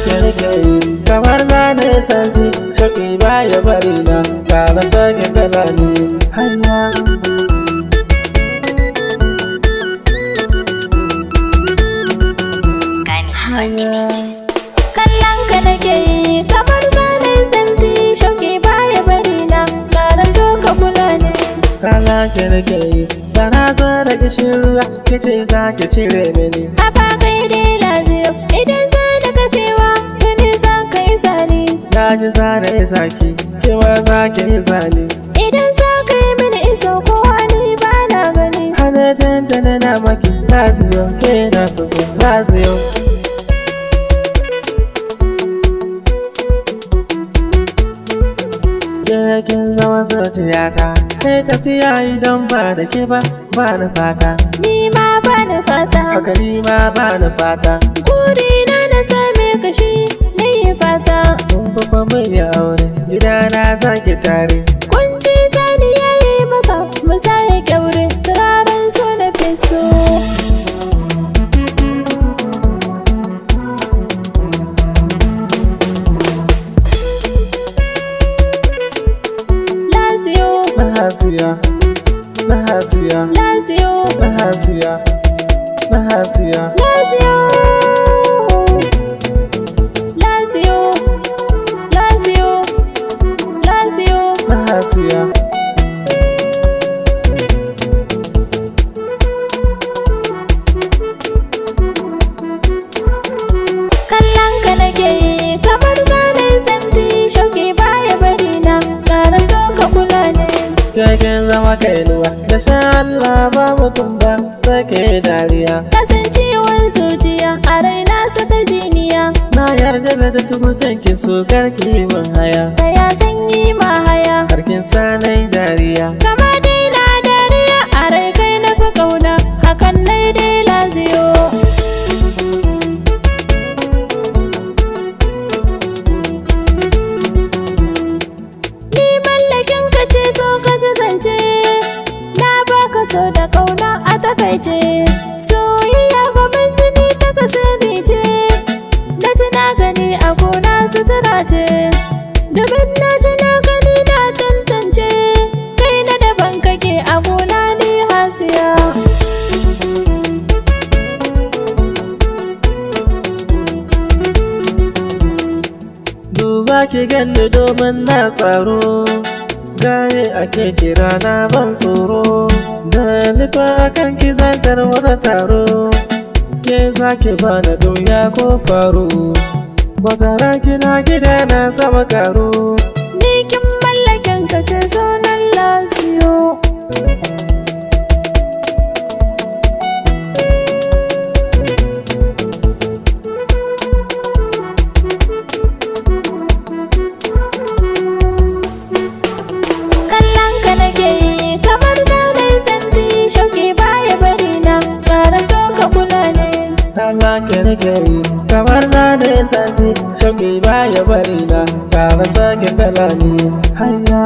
Kallon ki nake yi kamar zane santi, shauki baya bari na, kara sake kala ni. Hayya. Gamis on the mix. Kallon ka nake yi kamar zanen santi, shauki baya bari na, ƙara so ka kula ni. Kallon ki nake yi, da na zo da kishin ruwa, kice za ki cire mini. Haba kai dai laziyo, idan za da kafewa gani za ka yi zane. Na ji zane zaki, ke ma za ki yi zane. Idan za ka yi mini iso kowa ni ba na gani. Hana dandana na maki, laziyo, ke na fi so, laziyo. Ke kin zama zuciyata, kai tafiya idan ba da ke ba, ba na fata. Ni ma ba na fata. Haka ni ma ba na fata. Burina na same ka shi na yi fata. Mun babba mun yi aure, gidana zaki tare. Kunci sani ya yi maka musaya kyaure, turaren so na fi so. Lasiyo, Na hasiya, na hasiya, lasiyo, na hasiya, na hasiya. lasiyo, lasiyo, lasiyo, lasiyo. Na hasiya. Kallon ka nake yi kamar zanen santi, shauki baya bari na, ƙara so ka kula ni. Kin zama kainuwa, da sha Allah ba mutum ba, sai ke dariya. Kasancewan zuciya a raina saka jiniya. Na yarda da duk mutum ki so karki min haya. Da ya sanyi ma haya. Harkin sanai dariya. Kama dai na dariya a rai kai na fi ƙauna, hakan nai dai laziyo. Ni mallakin ka ce so ka ji zance, na baka so da ƙauna a takaice. Soyayya gaban jini ta kasance ce, na ji na gani a gona sutura ce. Domin na ji na gani na tantance, kai na daban kake a gona ni hasiya. Duba ki ganni domin na tsaro, gaye ake kira na ban tsoro. Da nufa akan ki zantar wata taro, ke za ki bani doya ko faro. Wata ran kina gida na zama karo. Ni kin mallakin ka ce sunan lasiyo. Kallon ka nake yi kamar zanen santi, shauki baya bari na, ƙara so ka kula ni. Allah ke nake yi kamar zane santi, shauki baya bari na, kara sake kala ni. Hayya.